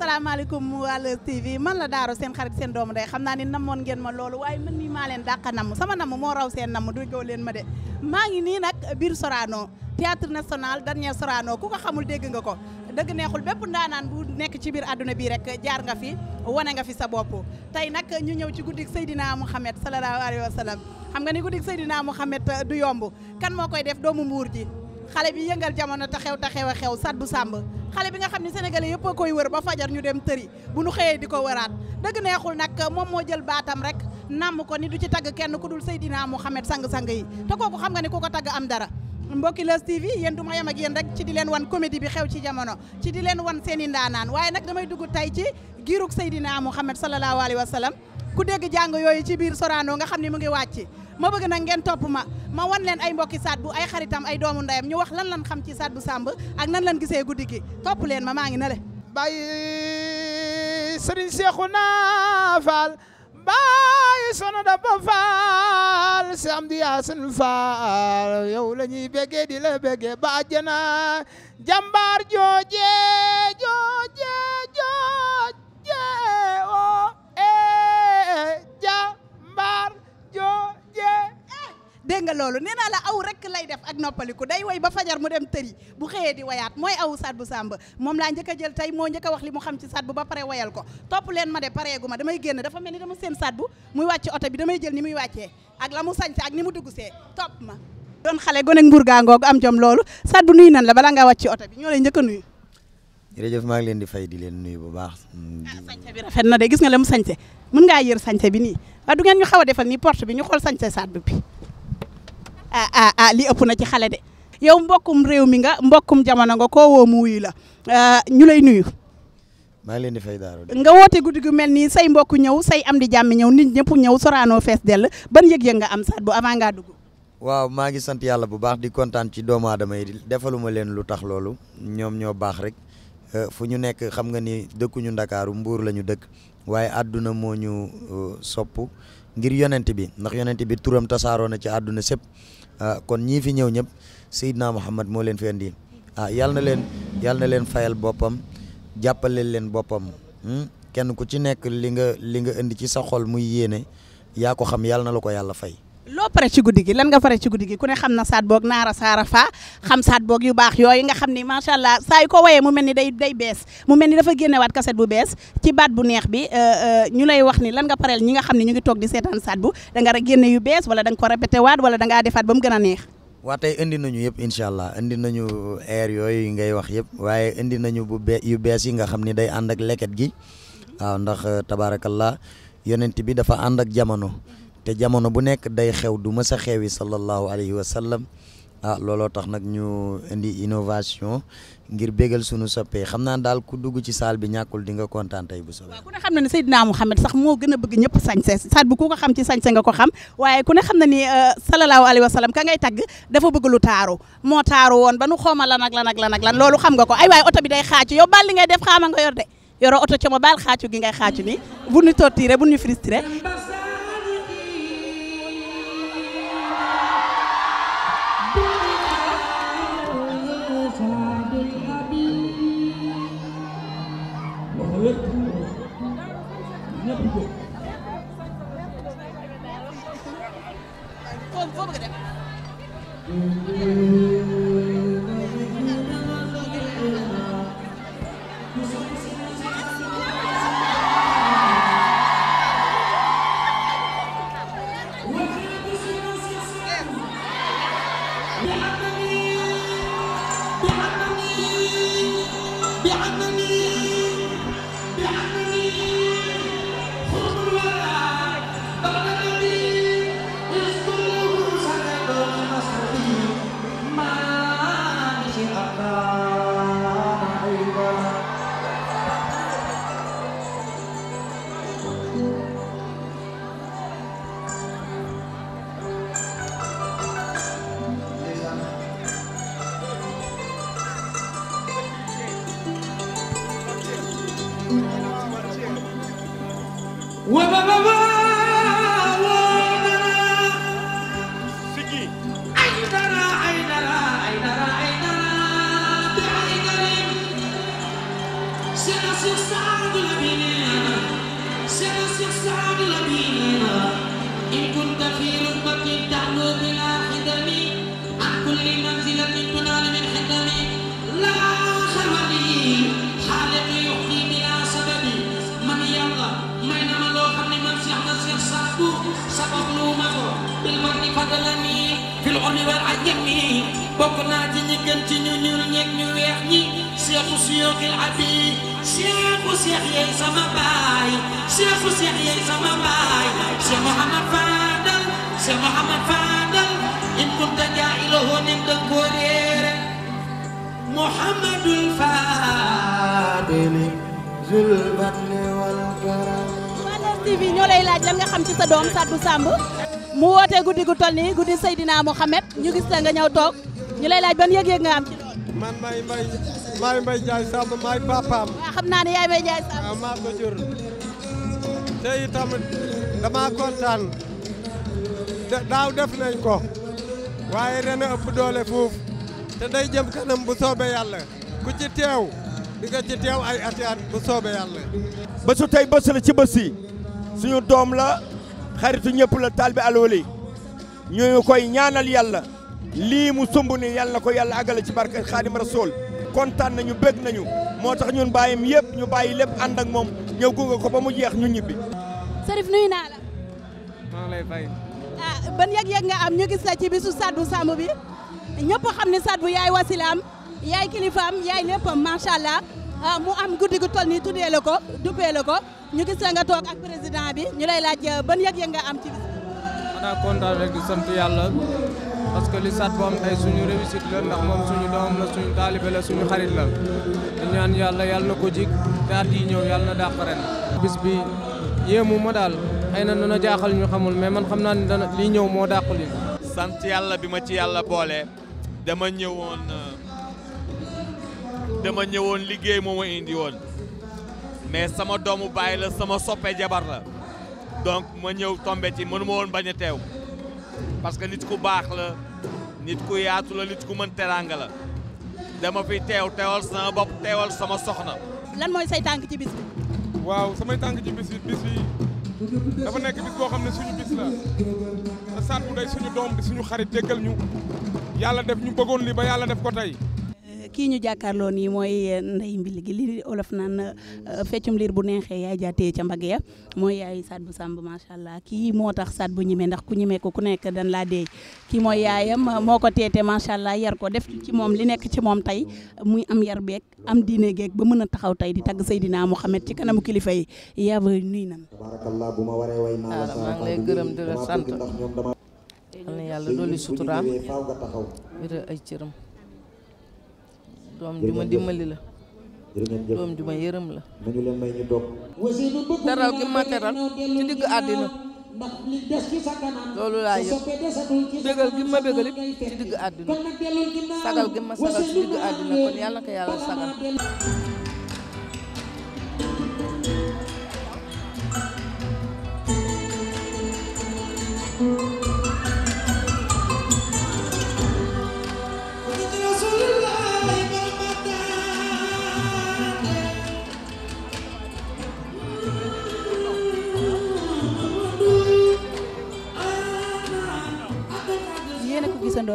asalaamaaleykum waa Leuz TV man la Daaro seen xarit seen doomu day xam naa ni namoon ngeen ma loolu waaye man nii maa leen dàqa namm sama namm moo raw seen namm duggoo leen ma de maa ngi nii nag biir Sorano Théâtre National Daniel Sorano ku ko xamul dégg nga ko dëgg neexul bépp ndaanaan bu nekk ci biir àdduna bi rek jaar nga fi wane nga fi sa bopp tey nag ñu ñëw ci guddik Seydina Mouhamed sallallahu alayhi wa sallam xam nga ni guddik Seydina Mouhamed du yomb kan moo koy def doomu Mbuur ji xale bi yëngal jamono te xew a xew Sadbou Samb xale bi nga xam ne sénégalais yëpp a koy wër ba fajar ñu dem tëri bu nu xëyee di ko wëraat dëgg neexul nag moom moo jël baatam rek namm ko ni du ci tagg kenn ku dul Seydina Mouhamed sang-sang yi te kooku xam nga ni ku ko tagg am dara mbokki Leuz TV yéen du ma yem ak yéen rek ci di leen wan comédie bi xew ci jamono ci di leen wan seen i ndaanaan waaye nag damay dugg tey ci giirug Seydina Mouhamed sallallahu alayhi wa sallam ku dégg jàng yooyu ci biir Sorano nga xam ne mu ngi wàcc ma bëgg nag ngeen topp ma wan leen ay mbokki Sadbou ay xaritam ay doomu ndeyam ñu wax lan xam ci Sadbou Samb ak nan lan gisee guddi gi topp leen maa ngi na le Baye Serigne Cheikhouna Fall Baye Sono Daba Fall si am di Yaasin Fall yow la ñuy béggee di la béggee ba àjjana jàmbaar jooje o jàmbaar jooje dégg nga loolu nee naa la aw rek lay def ak noppaliku day woy ba fajar mu dem tëri bu xëyee di wayaat mooy aw Sadbou Samb moom laa njëkk a jël tey moo njëkk a wax li mu xam ci Sadbou ba pare wayal ko topp leen ma de pareegu ma damay génn dafa mel ni dama seen Sadbou muy wàcc oto bi damay jël ni muy wàccee ak la mu sañse ak ni mu dugg see topp ma doon xale gone Mbour gaa ngoog am jom loolu Sadbou nuyu nan la bala ngaa wàcc ci oto bi ñoo lay njëkk a nuyu jërëjëf maa ngi leen di fay di leen nuyu bu baax sañse bi rafet na de gis nga la mu sañse mën ngaa yër sañse bi nii waaye du ngeen ñu xaw a defal nii porte bi ñu xool sañse Sadbou bi li ëpp na ci xale de yow mbokkum réew mi nga mbokkum jamono nga koo woo mu wuyu la ñu lay nuyu maa ngi leen di fay Daaro nga woote guddi gu mel nii say mbokk ñëw say am di jàmm ñëw nit ñëpp ñëw Sorano fees dell ban yëg-yëg nga am Sadbou avant ngaa dugg waaw maa ngi sant yàlla bu baax di kontaan ci doomu aadama yi defaluma leen lu tax loolu ñoom ñoo baax rek fu ñu nekk xam nga ni dëkkuñu Ndakaaru Mbuur la ñu dëkk waaye àdduna moo ñu sopp ngir yonent bi ndax yonent bi turam tasaaroo na ci àdduna sépp kon ñii fi ñëw ñëpp Seydina Mouhamed moo leen fi indi yal na leen fayal boppam jàppale leen boppam kenn ku ci nekk li nga indi ci sa xol muy yéene yaa ko xam yàlla na la ko yàlla fay. loo pare ci guddi gi lan nga pare ci guddi gi ku ne xam na Sadbou ak Naara Saara Fa xam Sadbou yu baax yooyu nga xam ni macha allah saa yu ko woyee mu mel ni day bees mu mel ni dafa génnewaat kaset bu bees ci baat bu neex bi ñu lay wax ni lan nga pareel ñi nga xam ne ñu ngi toog di seetaan Sadbou da nga génne yu bees wala da nga ko répété waat wala da ngaa defaat ba mu gën a neex. waa tey indi nañu yëpp incha allah indi nañu air yooyu ngay wax yëpp waaye indi nañu yu bees yi nga xam ni day ànd ak leket gi waaw ndax tabaarakallah yonent bi dafa ànd ak jamono. te jamono bu nekk day xew du mës a xewi sallallahu alayhi wa sallam looloo tax nag ñu indi innovation ngir bégal sunu soppee xam naa daal ku dugg ci saal bi ñàkkul di nga kontaan tey bu soobee. waaw ku ne xam na ne Seydina Mouhamed sax moo gën a bëgg ñëpp sañse Sadbou ku ko xam ci sañse nga ko xam waaye ku ne xam na ni sallallahu alayhi wa sallam ka ngay tagg dafa bëgg lu taaru moo taaru woon ba nu xooma lan loolu xam nga ko ay waaye oto bi day xaacu yow baal li ngay def xaama nga yor de yoroo oto co ma baal xaacu gi ngay xaacu ni bu ñu torturé bu ñu frustré Sing bokk naa ci ñi gën ci ñu ñuul ñeeg ñu weex ñi seexu siyooxil abi seexu seex yeey sama baay seexu seex yeey sama baay Seex Muhammad Fadal Seex Muhammad Fadal in kunta jaa'ilahu nim dang ko réere Muhammadul Fadili zul batni wal karam. Leuz TV ñoo lay laaj lan nga xam ci sa doom Sadou Samb mu wootee guddi gu toll nii guddi Seydina Mouhamed ñu gis la nga ñëw toog ñu lay laaj ban yëg-yëg nga am ci loolu. man maay Mbaye Ndiaye Samb maay papaam. waaw xam naa ne yaay Mbaye Ndiaye Samb. waaw maa ko jur te itam dama kontaan daaw def nañ ko waaye ren a ëpp doole foofu te day jëm kanam bu soobee yàlla ku ci teew di nga ci teew ay ati-at bu soobee yàlla. bésu tey bés la ci bés yi suñu doom la xaritu ñëpp la taalibe alwali ñu koy ñaanal yàlla lii mu sumb ni yàlla na ko yàlla àggale ci barke Xaadim Rasool kontaan nañu bég nañu moo tax ñun bàyyim yëpp ñu bàyyi lépp ànd ak moom ñëw gunge ko ba mu jeex ñu ñibbi. Serif nuyu naa la. maa ngi lay fay. ban yëg-yëg nga am ñu gis la ci bisu Sadou Samb bi ñëpp xam ne Sadou yaay wasilaam yaay kilifaam yaay léppam macha allah mu am guddi gu toll nii tuddee la ko duppee la ko ñu gis la nga toog ak président bi ñu lay laaj ban yëg-yëg nga am ci bis. xanaa kontaan rek di sant yàlla parce que li Sadou am tey suñu réussite la ndax moom suñu doom la suñu taalibe la suñu xarit la di ñaan yàlla na ko jig te at yi ñëw yàlla na dàq ren. bis bi yéemu ma daal xëy na dana jaaxal ñu xamul mais man xam naa ne dana lii ñëw moo dàq li. sant yàlla bi ma ci yàlla boole dama ñëwoon liggéey moo ma indi woon mais sama doomu baay la sama soppe jabar la donc ma ñëw tombé ci mënu ma woon bañ a teew parce que nit ku baax la nit ku yaatu la nit ku mën teraanga la dama fi teewal sama bopp teewal sama soxna. lan mooy say tànk ci bis bi. waaw samay tànk ci bis bi dafa nekk bis boo xam ne suñu bis la te Sadou day suñu doom di suñu xarit déggal ñu yàlla def ñu bëggoon li ba yàlla def ko tey. kii ñu jàkkaarloo nii mooy ndey mbil gi li olof naan feccum liir bu neexee yaay jaatee ca mbagg ya mooy yaay Sadou Samb macha allah kii moo tax Sadou ñime ndax ku ñime ko ku nekk dañ laa dee kii mooy yaayam moo ko teete macha allah yar ko def ci moom li nekk ci moom tey muy am yar beeg am diine geeg ba mën a taxaw tey di tagg Seydina Mouhamed ci kanamu kilifa yi yaa ba nuy nan. maa ngi lay gërëm di la sant yal na yàlla dolli suturaam wéral ay cëram. doom ju ma dimbali la doom ju ma yërëm la teral gi ma teral ci digg àddina loolu laa yëg bégal gi ma bégal it ci digg àddina sagal gi ma sagal ci digg àddina kon yàlla ko yàlla sagal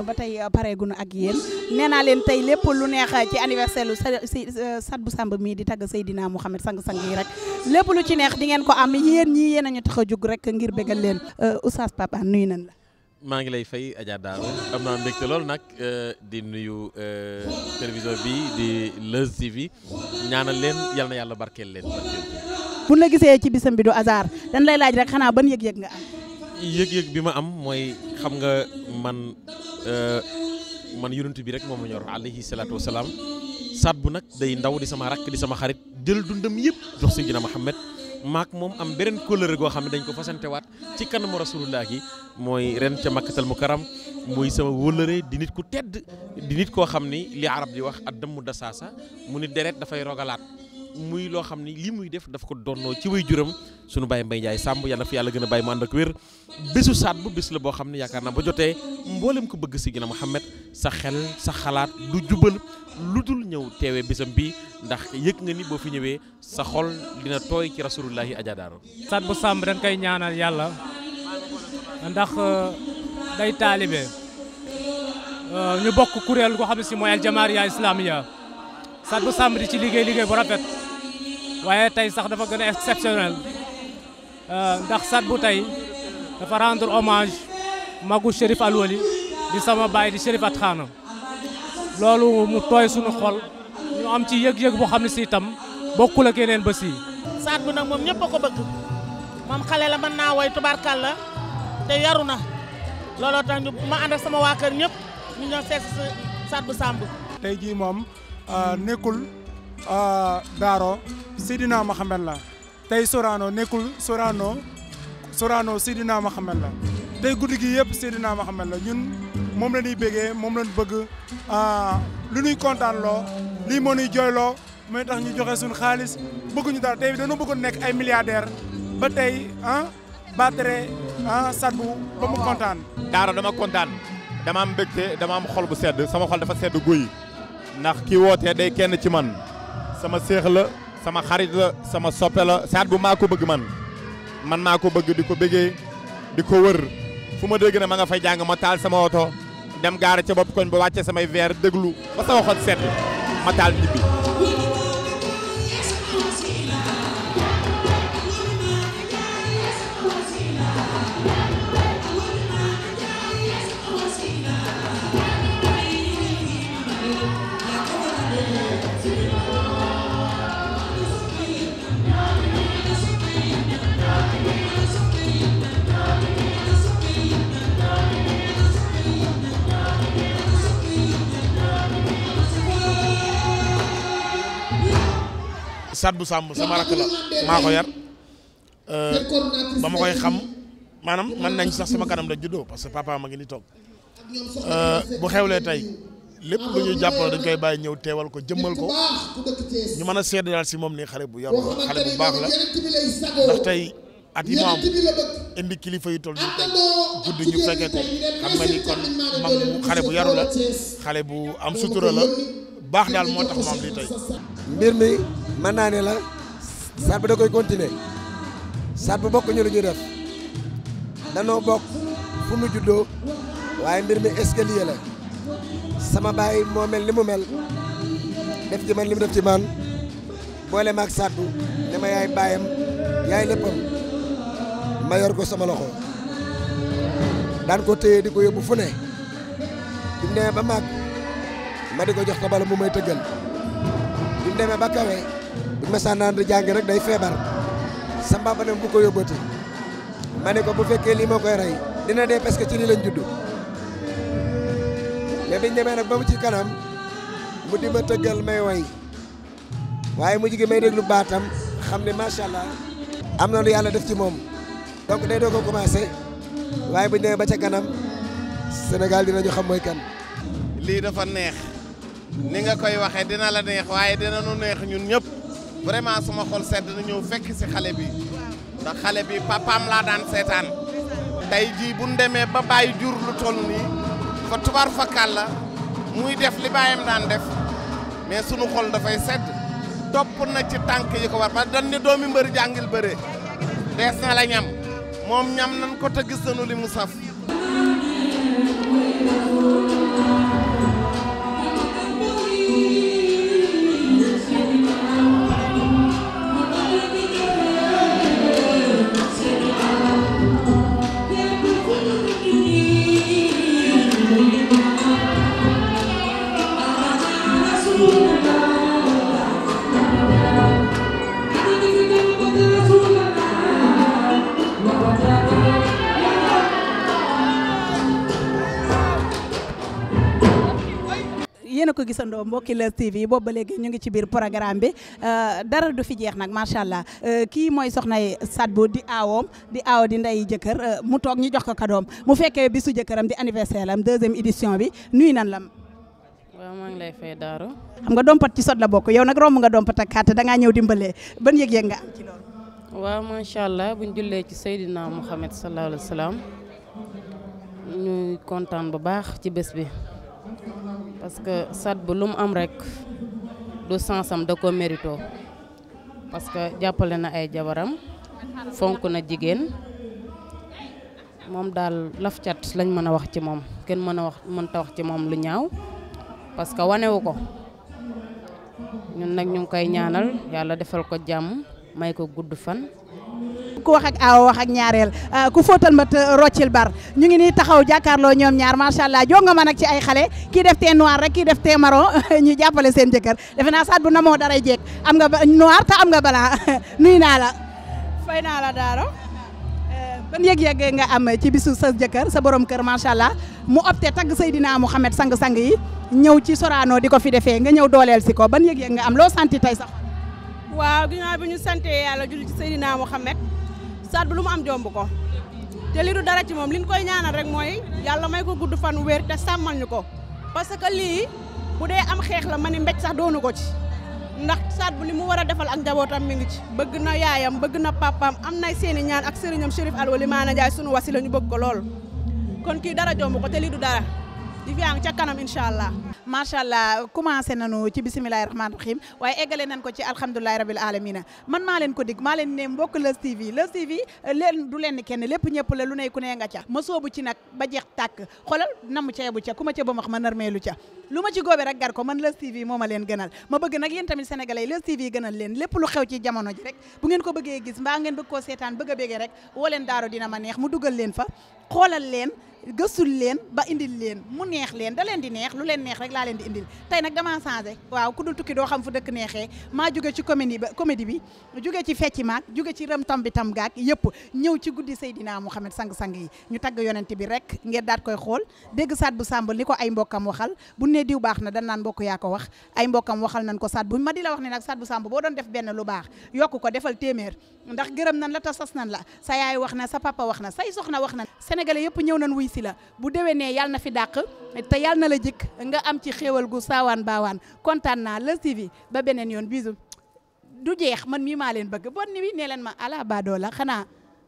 ba tey pareegunu ak yéen nee naa leen tey lépp lu neex ci anniversaire lu Sadou Samb mii di tagg Seydina Mouhamed sang-sang yi rek lépp lu ci neex di ngeen ko am yéen ñii yéen a ñu tax a jug rek ngir bégal leen Oustaz Pape Hann nuyu nañ la. maa ngi lay fay Adja Daro am naa mbégte loolu nag di nuyu télévision bi di Leuz TV ñaanal leen yal na yàlla barkeel leen. bu la gisee ci bisam bi du hasard dañ lay laaj rek xanaa ban yëg-yëg nga am. yëg-yëg bi ma am mooy xam nga man yonent bi rek moom la ñor alayhi salaatu wasalaam Sadou nag day ndaw di sama rakk di sama xarit jël dundam yëpp jox Seydina Mouhamed maak moom am beneen kóllëre goo xam ne dañ ko fasantewaat ci kanamu rasulullah gi mooy ren ca Makkatal Mukarram muy sama wóllëre di nit ku tedd di nit koo xam ni li arab di wax ad damu dasaasa mu ni deret dafay rogalaat muy loo xam ni lii muy def daf ko donnoo ci way juram sunu Baye Mbaye Ndiaye Samb yàlla fi yàlla gën a bàyyi mu ànd ak wér bésu saat bu bés la boo xam ne yaakaar naa ba jotee mboolem ko bëgg Seydina Mouhamed sa xel sa xalaat du jubal lu dul ñëw teewee bésam bi ndax yëg nga ni boo fi ñëwee sa xol dina tooy ci rasulullahi Adja Daaro. saat bu Samb dañ koy ñaanal yàlla ndax day taalibe ñu bokk kuréel goo xam ne si mooy al jamaariya islamiya saat bu Samb di ci liggéey bu rafet waaye tey sax dafa gën a exceptionnel ndax saat bu tey dafa rendre hommage magu Chérif Alwali di sama baay di Chérif At Xaana loolu mu tooy suñu xol ñu am ci yëg-yëg boo xam ne si itam bokkul ak yeneen bés yi. saat bu nag moom ñëpp a ko bëgg moom xale la mën naa woy tubaarkàlla te yaru na looloo tax ñu ma ànd ak sama waa kër ñëpp ñu ñëw seet si saat bu Samb. tey jii moom nekkul Daaro Seydina Mohamed la tey Sorano nekkul Sorano Seydina Mohamed la tey guddi gi yëpp Seydina Mohamed la ñun moom la ñuy bégee moom la ñu bëgg lu ñuy kontaan loo lii moo ñuy jooyloo mooy tax ñu joxe suñu xaalis bëgguñu dara tey dañoo bëggoon nekk ay milliardaire ba tey battre saat bu ba mu kontaan. Daaro dama kontaan dama am mbégte dama am xol bu sedd sama xol dafa sedd guy ndax kii wootee day kenn ci man sama séex la sama xarit la sama soppe la saat bu maa ko bëgg man maa ko bëgg di ko bëggee di ko wër fu ma dégg ne ma nga fay jàng ma taal sama oto dem gaara ca bopp koñ ba wàcce samay verre déglu ba sama xol sedd ma taal ñibbi. saat bu Samb sama rakk la maa ko yar ba ma koy xam maanaam mën nañ sax sama kanam la juddoo parce que papa ma ngi ni toog bu xewlee tey lépp lu ñuy jàppale dañ koy bàyyi ñëw teewal ko jëmmal ko ñu mën a seede daal si moom ni xale bu yaru la xale bu baax la ndax tey at yi mu am indi kilifa yu toll nii tey guddi ñu fekkee ko xam nga ni kon mag xale bu yaru la xale bu am sutura la baax daal moo tax mu am lii tey. mbir mi mën naa ne la saat bu da koy continuer saat bu bokk ñu lu ñu def danoo bokk fu mu juddoo waaye mbir mi escalier la sama baay moo mel ni mu mel def ci man li mu def ci man boole maag saat bu dama yaay baayam yaay léppam ma yor ko sama loxo daan ko téye di ko yóbbu fu ne bi mu demee ba maag ma di ko jox tabala mu may tëggal bi mu demee ba kawe bu ma sànnaan di jàng rek day feebar sa mbaba ne bu ko yóbbati ma ne ko bu fekkee lii moo koy rey dina dee parce que ci lii lañ juddu mais biñ demee nag ba mu ci kanam mu di ma tëggal may way waaye mu jigi may déglu baatam xam ne macha allah am na lu yàlla def ci moom donc day doo ko commencé waaye buñ demee ba ca kanam Sénégal dinañu xam mooy kan. lii dafa neex ni nga koy waxee dina la neex waaye dina nu neex ñun ñëpp vraiment suma xol sedd na ñëw fekk si xale bi ndax xale bi papaam laa daan seetaan tey jii bu ñu demee ba bàyyi jur lu toll nii fa tubaar fa kàlla muy def li baayam daan def mais sunu xol dafay sedd topp na ci tànk yi ko war ba dañ ne doomi mbër jàngil bëre dees na la ñam moom ñam nan ko te gis nañu li mu saf. yéen a ko gisandoo mbokki Leuz TV boobu ba léegi ñu ngi ci biir programme bi dara du fi jeex nag macha allah kii mooy soxnay Saat Bou di aawoom di aawo di ndey jëkkër mu toog ñu jox ko kadoom mu fekkee bisu jëkkëram di anniversaire am 2e édition bi nuyu nan la. waaw maa ngi lay fay Daaro. xam nga dompat ci sot la bokk yow nag romb nga dompat ak carte da ngaa ñëw dimbalee ban yëg-yëg nga am ci loolu. waaw macha allah buñ jullee ci Seydina Muhammad sallallahu alayhi wa sallam ñuy kontaan bu baax ci bés bi parce que sat bu lu mu am rek du sansam da ko mérito parce que jàppale na ay jabaram fonk na jigéen moom daal laf cat lañ mën a wax ci moom kenn mënta wax ci moom lu ñaaw parce que wanewu ko ñun nag ñu ngi koy ñaanal yàlla defal ko jàmm may ko gudd fan. ku wax ak aaw wax ak ñaareel ku fóotal ma roccil bar ñu ngi nii taxaw jàkkaarloo ñoom ñaar macha allah jonga ma nag ci ay xale kii def tee noir rek kii def tee marron ñu jàppale seen jëkkër defe naa saat bu namoo daray jeeg am nga noir te am nga blanc nuyu naa la. fay naa la Daaro. ban yëg-yëg nga am ci bisu sa jëkkër sa borom kër macha allah mu opté tagg Seydina Mouhamed sang-sang yi ñëw ci Sorano di ko fi defee nga ñëw dooleel si ko ban yëg-yëg nga am loo santi tey sax. waaw ginnaaw bi ñu sante yàlla julli ci Seydina Mouhamed saat bu lu mu am jomb ko te li du dara ci moom li ñu koy ñaanal rek mooy yàlla may ko gudd fan wér te sàmmal ñu ko parce que lii bu dee am xeex la ma ni mbéj sax doonu ko ci ndax saat bu li mu war a defal ak njabootam mi ngi ci bëgg na yaayam bëgg na papaam am nay seeni ñaan ak sëriñam Chérif Alwali Maana Njaay sunu wasi la ñu bëgg ko lool kon kii dara jomb ko te lii du dara di fi ca kanam incha allah. macha allah commencé nañu ci bisimilahi rahmaani rahim waaye eggale nañ ko ci alhamdulilahi rabil alamina man maa leen ko dig maa leen ne mbokk Leuz TV Leuz TV leen du leen kenn lépp ñëpp la lu ne ku ne nga ca ma soobu ci nag ba jeex tàkk xoolal namu ceebu ca ku ma ca ba max ma narmeelu ca lu ma ci góobe rek gar ko man Leuz TV moo ma leen gënal ma bëgg nag yéen tamit sénégalais Leuz TV gënal leen lépp lu xew ci jamono ji rek bu ngeen ko bëggee gis mbaa ngeen bëgg koo seetaan bëgg a bégee rek woo leen Daaro dina ma neex mu dugal leen fa xoolal leen gëstul leen ba indil leen mu neex leen da leen di neex lu leen neex rek laa leen di indil tey nag dama changé waaw ku dul tukki doo xam fu dëkk neexee maa jóge ci comédie bi jóge ci fecci maag jóge ci rëm tam bi tam gaak yëpp ñëw ci guddi Seydina Mouhamed sang-sang yi ñu tagg yonent bi rek ngeen daat koy xool dégg saat bu sàmbal ni ko ay mbokkam waxal bu ne diw baax na dan naan mbokk yaa ko wax ay mbokkam waxal nañ ko saat bu ma di la wax ne nag saat bu sàmb boo doon def benn lu baax yokk ko defal téeméer ndax gërëm nan la ta sas nan la sa yaay wax na sa papa wax na say soxna wax na sénégalais yëpp ñëw nañ wuy si la bu déwénee yàlla na fi dàq te yàlla na la jëkk nga am ci xéewal gu saawaan baawaan kontaan naa Leuz TV ba beneen yoon bisu du jeex man mii maa leen bëgg bon ni wi nee leen ma ala baadoo la xanaa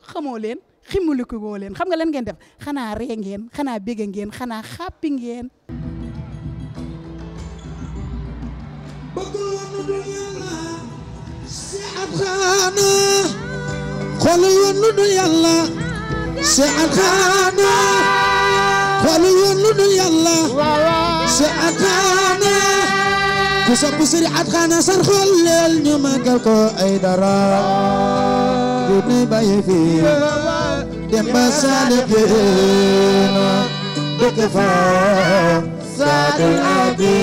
xamoo leen ximuliku woo leen xam nga lan ngeen def xanaa ree ngeen xanaa bégg ngeen xanaa xàppi ngeen xoolal woon lu dul yàlla si ataana xoolal woon lu dul yàlla si ataana ku sopp Sëriñ Ataana sar xool leel ñu màggal ko ay dara du nuy bàyyi fi dem ba saalixiina dëkk fa saadul abi